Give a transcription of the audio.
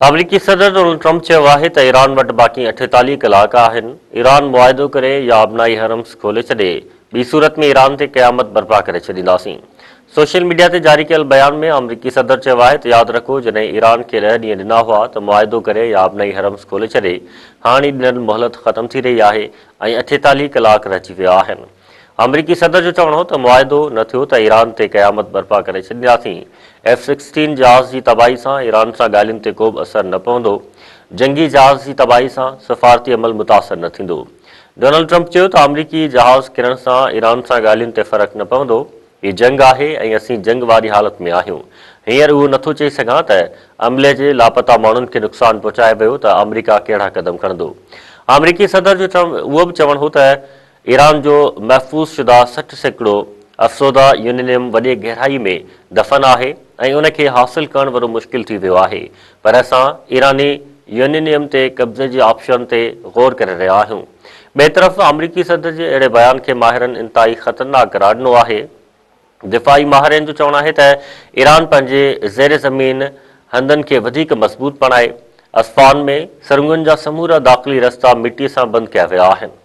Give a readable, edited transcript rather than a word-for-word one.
آمريڪي صدر Donald Trump چيو آهي ته ايران وٽ باقي 48 ڪلاڪ آهن، ايران معاهدو ڪري يا آبنائي حرمز کولي ڇڏي، ٻي صورت ۾ ايران تي قيامت برپا ڪري ڇڏينداسين. سوشل ميڊيا تي جاري ڪيل بيان ۾ آمريڪي صدر چيو آهي ته ياد رکو جڏهن ايران کي ڏهه ڏينهن ڏنا هئا ته معاهدو ڪري يا آبنائي حرمز کولي ڇڏي، هاڻي ڏنل مهلت ختم ٿي رهي آهي ۽ 48 ڪلاڪ رهجي ويا آهن. آمريڪي صدر جو چوڻ هو ته معاهدو نه ٿيو ته ايران تي قيامت برپا ڪري ڇڏينداسين، ايف سڪسٽين جهاز جي تباهي سان ايران سان ڳالهين تي ڪو به اثر نه پوندو، جنگي جهاز جي تباهي سان سفارتي عمل متاثر نه ٿيندو. ڊونلڊ ٽرمپ چيو ته آمريڪي جهاز ڪرڻ سان ايران سان ڳالهين تي فرق نه پوندو، هي جنگ آهي ۽ اسين جنگ واري حالت ۾ آهيون، هينئر اهو نٿو چئي سگهان ته عملي جي لاپتا ماڻهن کي نقصان پهچايو ويو ته آمريڪا ڪهڙا قدم کڻندو. آمريڪي صدر جو اهو به چوڻ هو ته ايران جو محفوظ شده 60% افزوده يورينيم وڏي گهرائي ۾ دفن آهي ۽ ان کي حاصل ڪرڻ وڏو مشڪل ٿي ويو آهي پر اسان ايراني يورينيم تي قبضي جي آپشن تي غور ڪري رهيا آهيون. ٻئي طرف آمريڪي صدر جي اهڙي بيان کي ماهرن انتهائي خطرناڪ قرار ڏنو آهي. دفاعي ماهرين جو چوڻ آهي ته ايران پنهنجي زير زمين هنڌن کي وڌيڪ مضبوط بڻائي. اصفهان ۾ سرنگن جا سمورا داخلي رستا مٽي سان بند ڪيا ويا آهن.